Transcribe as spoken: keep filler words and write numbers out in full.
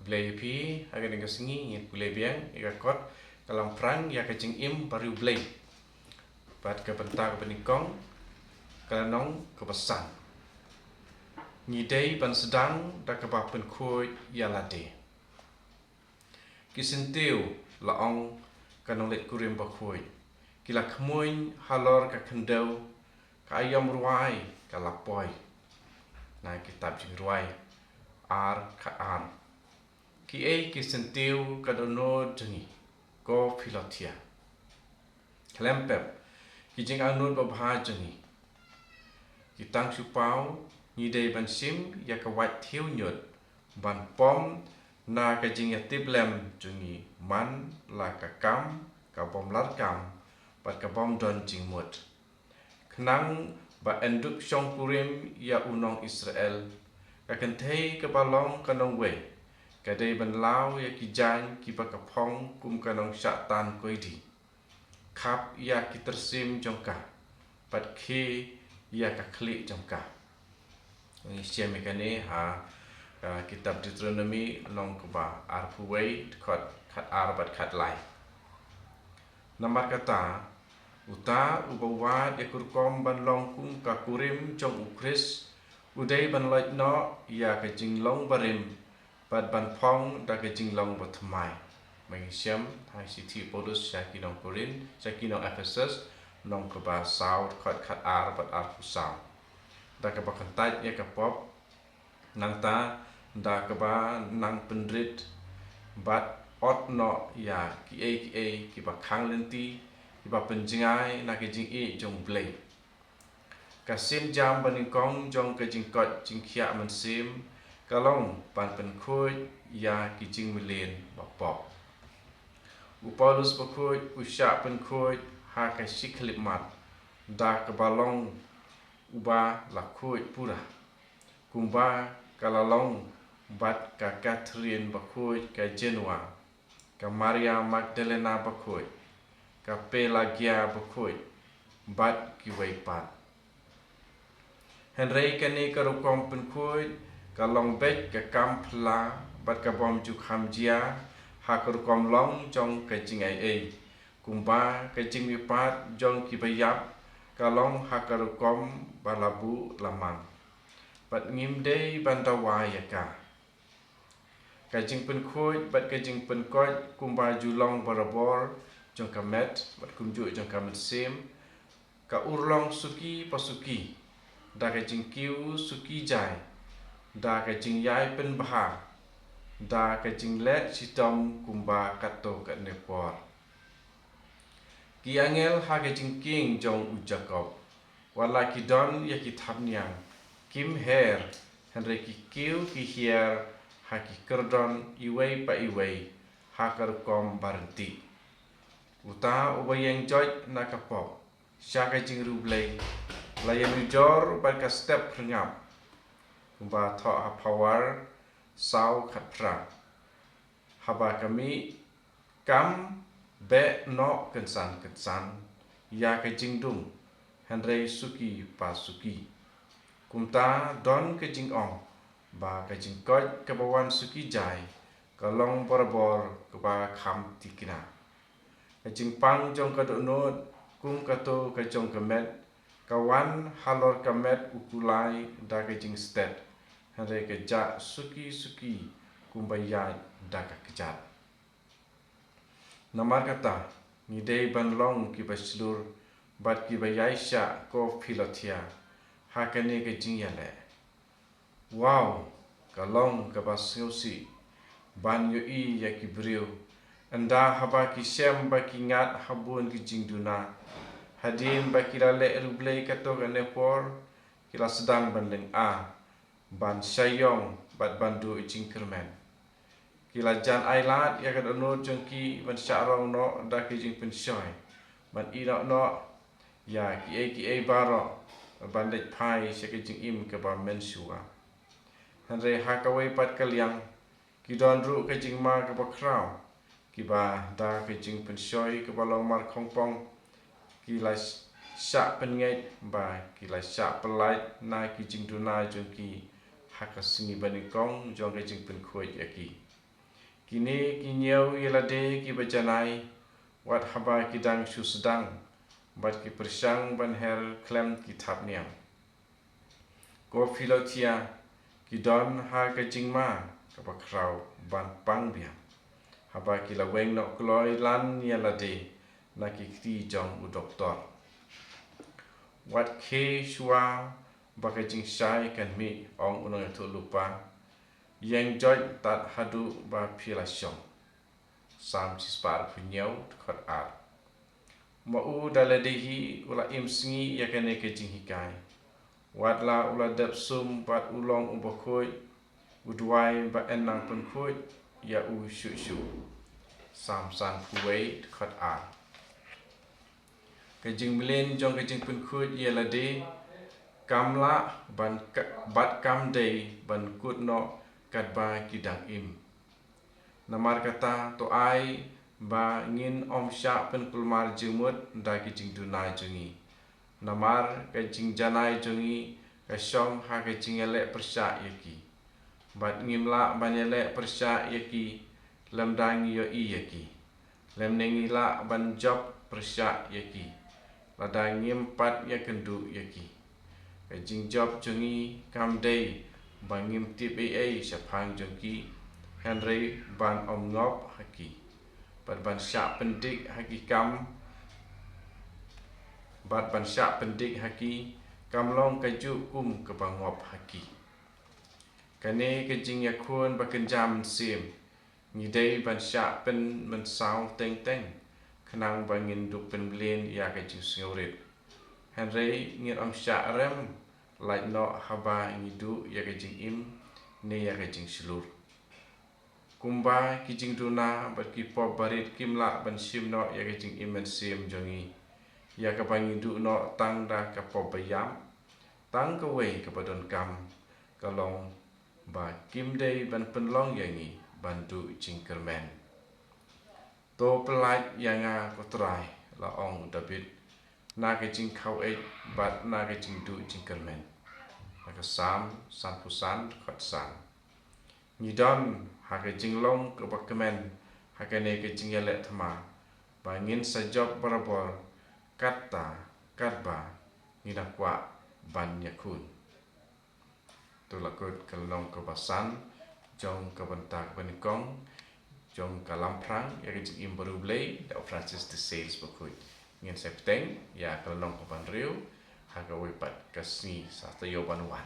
Blei ïa phi, ha kane ka sngi ngin pule biang ïa ka kot Ka Lamphrang ïa ka Jingim Bariewblei. Bad ka bynta kaba nyngkong ka lynnong kaba san. Ngi dei ban sdang da kaba pynkhuid ïa lade. Ki syntiew, la ong ka nongleit-kurim bakhuid, ki la khmuiñ halor ka khyndew, ka aïom rwai ka la poi. Na kitab Jingrwai ar khatar. Kiei ki syntiew ka dohnud jong ngi, ko Philothea? Khlem pep, ki jingangnud babha jong ngi. Ki tang shu paw, ngi dei ban shim ïa ka wait thiew ñiut ban pom na ka jingïatiplem jong ngi man la ka kam ka bym larkam bad ka bym don jingmut. Khnang ba yn dup shongkurim ïa u nong Israel, ka kynthei kaba long ka nongwei ka dei ban law ïa ki jaiñ kiba ka phong kum ka nongshah tan koidi. Khap ïa ki tyrsim jong ka bad khie ïa ka khlieh jong ka. Ngi shem ïa kane ha, ah, kitab Deuteronomi lynnong kaba arphew wei, dkhot khatar bad khatlai. Namar kata, uta uba wad ïa ka rukom ban long kum ka kurim jong u Khrist, u dei ban loit noh ïa ka jinglong barim bad ban phong da ka jinglong bathymmai. Ba ngi shem ha ka shithi u Paulus sha ki nong Korinth, sha ki nong Ephesus, lynnong kaba saw, dkhot khatar bad arphew saw. Da kaba kyntait ïa ka pop, nangta da kaba nang pynrit bad ot noh ïa kiei kiei kiba khang lynti, kiba pynjngai na ka jingïeit jong U Blei. Ka sienjam banyngkong jong ka jingkoit jingkhiah mynsiem ka long ban pynkhuid ïa ki jingmlien bapop. U Paulus bakhuid u shah pynkhuid ha ka shi khyllipmat da kaba long uba la khuid pura, kumba ka la long bad ka Catherine bakhuid ka Genoa, ka Maria Magdalena bakhuid, ka Pelagia bakhuid, bad kiwei pat. Hynrei kane ka rukom pynkhuid ka long beit ka kam phylla bad ka bym ju kham jia ha ka rukom long jong ka jingaiei, kumba ka jingmihpat jong kiba ïap ka long ha ka rukom ba la buh la mang. Bad ngim dei ban dawa ïa ka. Ka jingpynkhuid bad ka jingpynkoit kumba ju long barabor jong ka met bad kumjuh jong ka mynsiem, ka urlong suki pa suki, da ka jingkiew suki jai, da ka jingïai pynbha, da ka jingleh shitom kumba katto katne por. Ki angel ha ka jingkieng jong u Jakob, wat la ki don ïa ki thapniang, kim her, hynrei ki kiew ki hiar ha ki kyrdon iwei pa iwei ha ka rukom ba ryntih. Uta uba ïeng joit na ka pop sha ka jingriewblei, la ïanujor bad ka step phyrngap, kumba thoh ha Phawar saw khatphra. Haba ka mih, kam beh noh kynsan kynsan ïa ka jingdum, hynrei suki pa suki. Kumta don ka jingong ba ka jingkoit kaba wan suki jai ka long barabor kaba kham thikna. Ka jingpang jong ka dohnud kum kato ka jong ka met ka wan halor ka met u kulai da ka jingstet, hynrei ka jah suki suki kumba ïaid da ka kjat. Namar kata, ngi dei ban long kiba shlur bad kiba ïaishah, ko Philothea, ha kane ka jingïaleh. Wow, ka long kaba sngewsih ban ïohi ïa ki briew, ynda haba ki shem ba ki ngat ha bun ki jingduna, hadien ba ki la leh riewblei katto katne por, ki la sdang ban lynga, ban shah ïong bad ban duh jingkyrmen. Ki la jan ailad ïa ka dohnud jong ki ban shah rong noh da ki jingpynshoi, ban ïehnoh noh ïa kiei kiei baroh, ban leit phai sha ka jingim kaba mynshuwa. Hynrei ha kawei pat ka liang, ki don ruh ka jingma kaba khraw, kiba da ka jingpynshoi kaba long markhongpong, ki la shah pynngeit ba ki la shah pyllait na ki jingduna jong ki ha ka sngi banyngkong jong ka jingpynkhuid ïa ki. Kine ki ñiew ïa lade kiba janai, wat haba ki dang shu sdang, bad ki pyrshang ban her khlem ki thapniang. Ko Philothea, ki don ha ka jingma kaba khraw ban pang biang, haba ki la weng noh kloi lan ïa lade na ki kti jong u doktor. Wat khie shuwa ba ka jingshai kan mih, ong u nongïathuhlypa, ïeng joit tad haduh ba phi la shong. Salm shispah arphew hynñiew, dkhot ar. Ma u da lade hi u la im sngi ïa kane ka jinghikai. Wat la u la dep sum bad u long uba khuid, u duwai ba yn nang pynkhuid ïa u shuh shuh. Salm sanphew wei, dkhot ar. Ka jingmlien jong ka jingpynkhuid ïa lade kam lah ban ka, bad kam dei ban kut noh katba ki dang im. Namar kata to ai ba ngin ym shah pynkulmar jingmut da ki jingduna jong ngi. Namar ka jingjanai jong ngi ka shong ha ka jingïaleh pyrshah ïa ki. Bad ngim lah ban ïaleh pyrshah ïa ki lymda ngi ïohi ïa ki. Lymne ngi lah ban jop pyrshah ïa ki lada ngim pat ïakynduh ïa ki. Ka jingjop jong ngi kam dei ba ngim tip ei ei shaphang jong ki, hynrei ban ym ngop ha ki. Bad ban shah pyndik ha ki kam, bad ban shah pyndik ha ki kam long kajuh kum kaba ngop ha ki. Kane ka jingïakhun ba kynja mynsiem, ngi dei ban shah pynmynsaw teng teng, khnang ba ngin duh pynmlien ïa ka jingsngewrit. Hynrei ngin ym shah rem lait noh haba ngi duh ïa ka jingim ne ïa ka jingshlur. Kumba ki jingduna bad ki pop barit kim lah ban shim noh ïa ka jingim mynsiem jong ngi, ïa kaba ngi duh noh tang da ka pop ba ïap, tang kawei kaba donkam ka long ba kim dei ban pynlong ïa ngi ban duh jingkyrmen. To pyllait ïa nga ko Trai, la ong u Dabid, na ka jingkhaweit bad na ka jingduh jingkyrmen. Na ka Salm sanphew san, dkhot san. Ngi don ha ka jinglong kaba kmen ha kane ka jingïaleh thma ba ngin sa jop barabor katta katba ngi da kwah ban ïakhun. To la kut ka lynnong kaba san jong ka bynta kaba nyngkong jong ka Lamphrang ïa ka jingim bariewblei da u Francis de Sales Bakhuid. Ngin sa ïapeit ïa ka lynnong kaba hynriew ha kawei pat ka sngi, sa taïew ban wan.